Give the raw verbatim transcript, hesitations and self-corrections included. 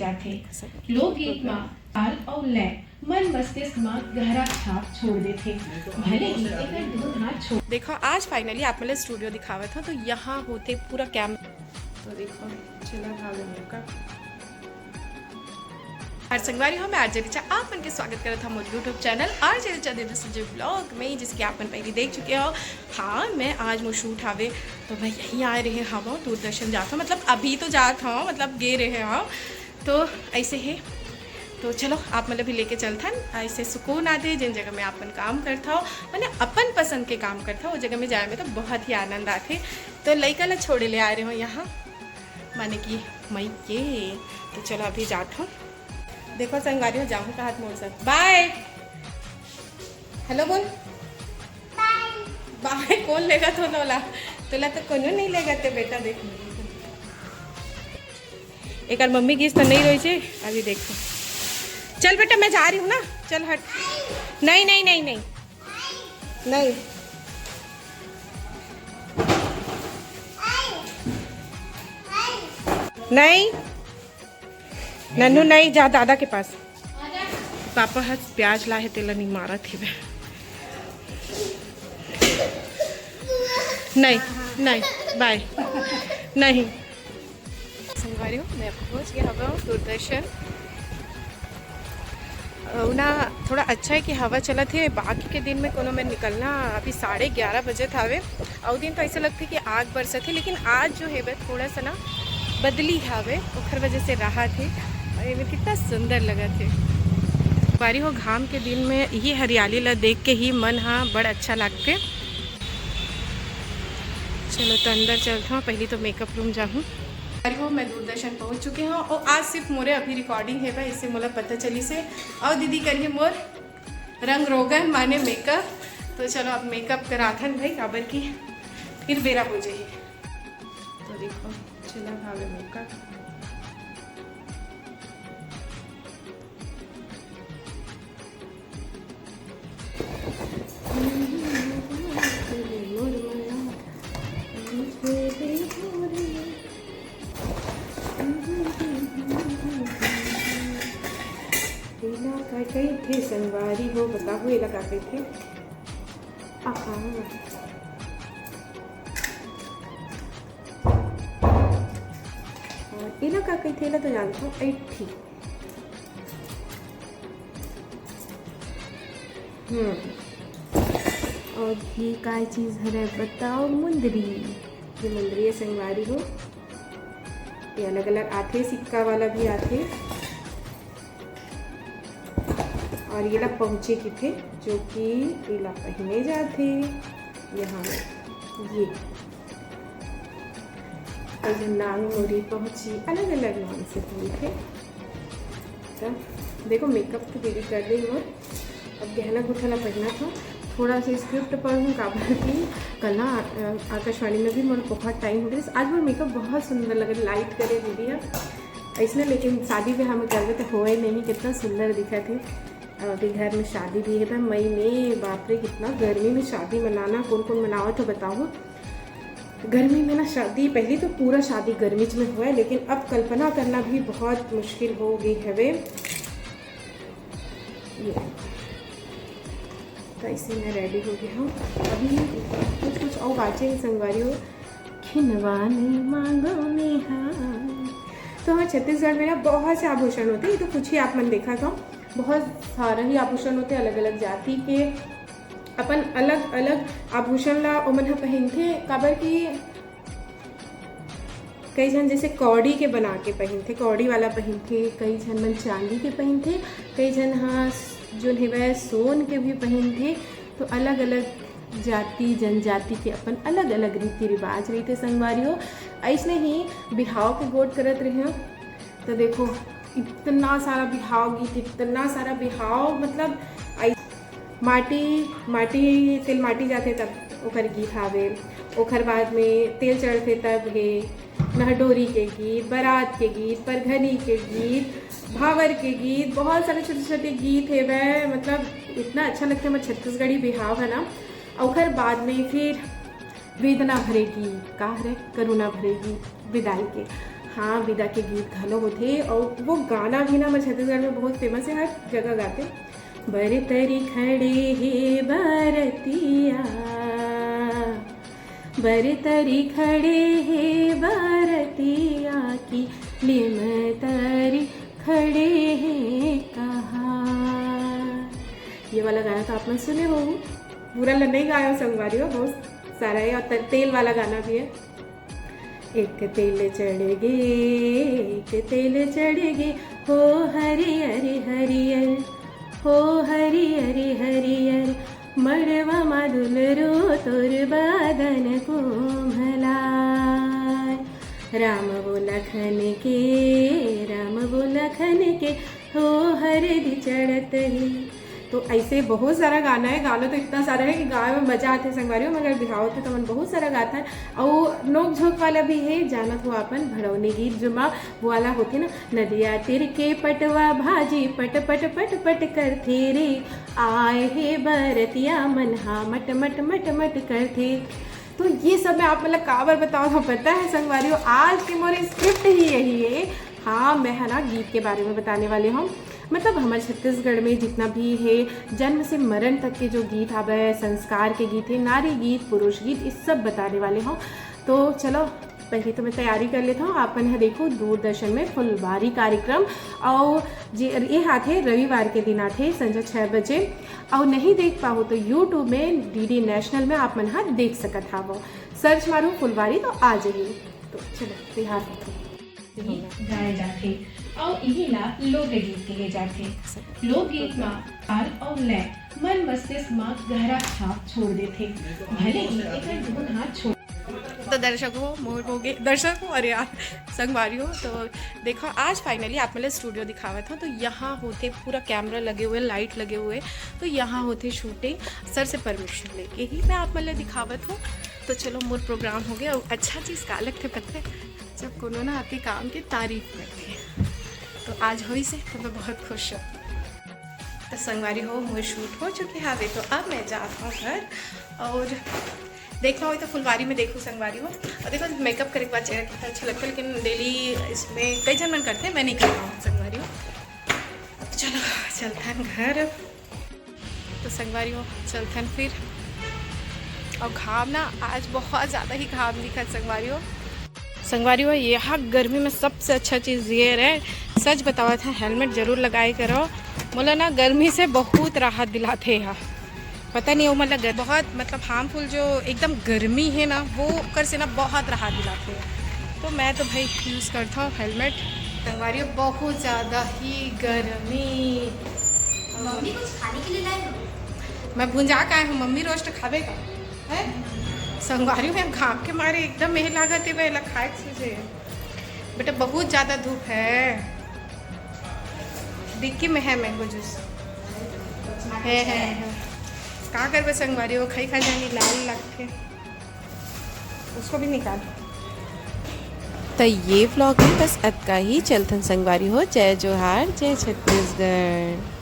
जाथे। लोकगीत म ताल अउ लय मन मस्तिष्क म गहरा छाप छोड़ देथे। भले ही एकर धुन ह छोड़ देखो, आज finally आप मन ल studio दिखावत हव, तो यहाँ होथे पूरा camp। तो देखो, चला भाग मौका। और संगवारी हो, मैं आरजे रिचा आप मन के स्वागत करत हूँ मोर YouTube channel आरजे रिचा देवी संजय vlog में, जिसके आप मन पहले देख चुके हो। हाँ, मैं आज मोर shoot हावे, तो मैं यहीं आए रहे हूँ, दूरदर्शन जात हूँ, मतलब अभी तो जात हूँ, मतलब गे रहे हूँ। तो ऐसे ही, तो चलो आप मन ल भी लेके चलथन। ऐसे सुकून आथे, जिन जगह में आप मन काम करथव, माने अपन पसंद के काम करथव, वो जगह में जाए में तो बहुत ही आनंद आथे। तो लइका ला छोड़े ले आए रहे हो यहाँ, माने कि मई के। तो चलो अभी जात हूँ। देखो संगवारी हो, जाहूँ कहत मोर संग। Bye, hello बोल। Bye। Bye कौन लेगथे तोला? तोला तो कोनो नहीं लेगथे बेटा। देख, एकर मम्मी गिस तो नहीं रोइसे। अभी देखो, चल बेटा, मैं जा रही हूँ ना, चल हट। नहीं, नहीं, नहीं, नहीं, नहीं, नहीं, नन्नू नहीं, जा दादा के पास। पापा ह प्याज लाहे, तेला नहीं मारत हे। नहीं, नहीं, bye, नहीं। संगवारी हो, मैं पहुंच गया हूँ दूरदर्शन। अउ ना, थोड़ा अच्छा है कि हवा चलत हे, बाकी के दिन में कोनो में निकलना। अभी साढ़े ग्यारह बजत हावे, अउ दिन तो ऐसे लगथे कि आग बरसत हे, लेकिन आज जो है बस थोड़ा सा ना बदली हावे, ओखर वजह से राहत हे। अउ एमे कितना सुंदर लगत हे। बारी हो, घाम के दिन में ये हरियाली ला देख के ही मन हा बड़ अच्छा लगथे। चलो तो अंदर चलत हूँ, पहली तो makeup room जाहूँ। अरे हो, मैं दूरदर्शन पहुंच चुके हूँ और आज सिर्फ मोरे अभी recording हे बा, इससे मोला पता चलिस हे। और दीदी करिए मोर रंग रोगन माने makeup। तो चलो अब makeup कराथन भाई, काबर की फिर बेरा हो जाही। तो देखो, चला भावे makeup। एला का कहिथे संगवारी हो, बताहू एला का कहिथे? आहा। और एला का कहिथे, एला तो जानथव, ऐठी। हम्म। और ये काय चीज हरे बताओ? मुंदरी। ये मुंदरी है संगवारी हो। ये अलग-अलग आथे, सिक्का वाला भी आथे। और ये ला पहुँची किथे, जो कि ये ला पहिने जाथे। यहाँ ये अउ ये नांग मुरी पहुँची, अलग-अलग नाम से मिलथे। तो देखो, makeup तो दीदी कर दे मोर। अब गहना गुठा ला पहिना था, थोड़ा सा script पढ़ूँ, काबर कि कल ना, अ, आकाशवाणी में भी मोर बहुत time हो गया। आज मोर makeup बहुत सुंदर लगे, light करे दीदी है इसमें, लेकिन शादी ब्याह में करबे तो होए नहीं, कितना सुंदर दिखा थे। अभी घर में शादी भी है भाई मई में, बाप रे, कितना गर्मी में शादी मनाना। कौन कौन मनावत हो बताओ? गर्मी में ना शादी, पहली तो पूरा शादी गर्मी में हुआ है, लेकिन अब कल्पना करना भी बहुत मुश्किल हो गई हवे। ये तो ऐसे मैं ready हो गया हूँ। अभी कुछ कुछ और बाचे संगवारी हो, खिनवा नहीं मांगो नेहा। तो हाँ, छत्तीसगढ़ में ना बहुत से आभूषण होते हैं, ये तो कुछ ही आप मन देखा था, बहुत सारा ही आभूषण होते हैं अलग अलग जाति के। अपन अलग अलग आभूषण ला ओमन ह पहिनथे, काबर कि कई झन जैसे कौड़ी के बना के पहिनथे, कौड़ी वाला पहिनथे, कई झन मन चांदी के पहिनथे, कई झन ह जोन हेवय सोन के भी पहिनथे। तो अलग अलग जाति जनजाति के अपन अलग अलग रीति रिवाज रहिथे संगवारी हो। ऐसने ही बिहाव के गोठ करत रहे, तो देखो, इतना सारा बिहाव गीत, इतना सारा बिहाव, मतलब, आई-, माटी, माटी, तेल माटी जाथे तब ओकर गीत आवे, ओकर बाद में तेल चढ़थे तब हे, नहडोरी के गीत, बारात के गीत, परघनी के गीत, भावर के गीत, बहुत सारे छोटे-छोटे गीत हेवय। मतलब, इतना अच्छा लगथे हमर छत्तीसगढ़ी बिहाव है ना। ओकर बाद में फिर वेदना भरे गीत, का हरे, करुणा भरे गीत, विदाई के। हाँ, बिदा के गीत घलो होथे, और वो गाना भी ना हमर छत्तीसगढ़ में बहुत फेमस है, हर जगह गाथे। बरतरी खड़े हे बरतिया, बरतरी खड़े हे बरतिया की, लिमतरी खड़े हे कहा। ये वाला गाना तो आप मन सुने हो, पूरा ल नहीं गाया संगवारी हो, बहुत सारा है। और त-, तेल वाला गाना भी है। एक तेल चढ़ गे, एक तेल चढ़ गे, हो हरियर हरियर, हो हरियर हरियर, मड़वा मा दुलरो तोर बदन कोमलाय। राम वो लखन के, राम वो लखन के, हो हरदी चढ़त हे। तो ऐसे बहुत सारा गाना है, गाना तो इतना सारा है कि गाए में मजा आथे संगवारी हो, मगर बिहाव होथे तो मन बहुत सारा गाथन। और नोक झोंक वाला भी है, जानत हो आपन, भड़ौनी गीत जुमा वो वाला होथे ना, नदिया तीर के पटवा भाजी पट पट पट पट करथे रे, आए हे बरतिया मन हा मट मट मट मट करथे। तो ये सब मैं आप मन ला काबर बतावत हूँ पता है संगवारी हो, आज की मोर स्क्रिप्ट ही यही है। हाँ, मैं है ना गीत के बारे में बताने वाली हूँ। मतलब हमारे छत्तीसगढ़ में जितना भी है, जन्म से मरण तक के जो गीत आवे, संस्कार के गीत है, नारी गीत, पुरुष गीत, ये सब बताने वाले हूँ। तो चलो, पहले तो मैं तैयारी कर लेता हूँ। आप मन ह देखो दूरदर्शन में फुलबारी कार्यक्रम, और जे ये आथे रविवार के दिन आथे संझा छः बजे, और नहीं देख पाओ तो YouTube में डीडी नेशनल में आप मन ह देख सकत हावो। सर्च मारो फुलबारी तो आ जाही। तो चलो, तैयार होते हैं। गीत गाए जाथे, अउ इही ला लोकगीत कहे जाथे। लोकगीत मा ताल अउ लय मन मस्तिष्क मा गहरा छाप छोड़ देथे, भले ही एकर धुन हा छोड़। तो दर्शक हो, मोर हो गए, दर्शक हो, अरे यार, संगवारी हो, तो देखो, आज finally आप मन ला स्टूडियो दिखावत हूँ। तो यहाँ होथे पूरा कैमरा लगे हुए, लाइट लगे हुए, तो यहाँ होथे शूटिंग। सर से परमिशन लेके ही मैं आप मन ला दिखावत हूँ। तो चलो, मोर प्रोग्राम हो गया। अउ अच्छा चीज़ का लगथे पता है, जब कोनो ना आपके काम की तारीफ करथे। तो आज होइस हे, तो मैं बहुत खुश हूँ। तो संगवारी हो, मोर शूट हो चुके हावे, तो अब मैं जात हूँ घर। और देखना हो तो फुलबारी में देखो संगवारी हो। और देखो, मेकअप करे के बाद चेहरा कितना अच्छा लगता है, लेकिन डेली इसमें कई झन मन करथे, मैं नहीं करता हूँ संगवारी हो। तो चलो, चलथन घर। तो संगवारी हो, चलथन फिर। और घाम ना, आज बहुत ज़्यादा ही घाम दिखत संगवारी हो। संगवारी हो, यहाँ गर्मी में सबसे अच्छा चीज़ ये रहे, सच बतावत हँव, हेलमेट जरूर लगाए करो। मोला ना गर्मी से बहुत राहत दिलाथे यहाँ। पता नहीं, वो मतलब गर-, बहुत मतलब हार्मफुल जो एकदम गर्मी है ना, वो कर से ना बहुत राहत दिलाथे। तो मैं तो भाई यूज़ करता हूँ हेलमेट। संगवारी हो, बहुत ज़्यादा ही गर्मी। मम्मी कुछ खाने के लिए लाई हो? मैं भुंजा के आए हूँ, मम्मी रोस्ट खावे का है। संगवारी हो, घाम के मारे एकदम मेह लागत है, बेला खाए के चीज है। बेटा, बहुत ज्यादा धूप है। डिक्की में है मैंगो जूस। है, है, है। का करबे संगवारी हो, खाई खा जानी लाल लग के। उसको भी निकाल। त ये व्लॉग में बस अतका ही। चलथन संगवारी हो। जय जोहार, जय छत्तीसगढ़।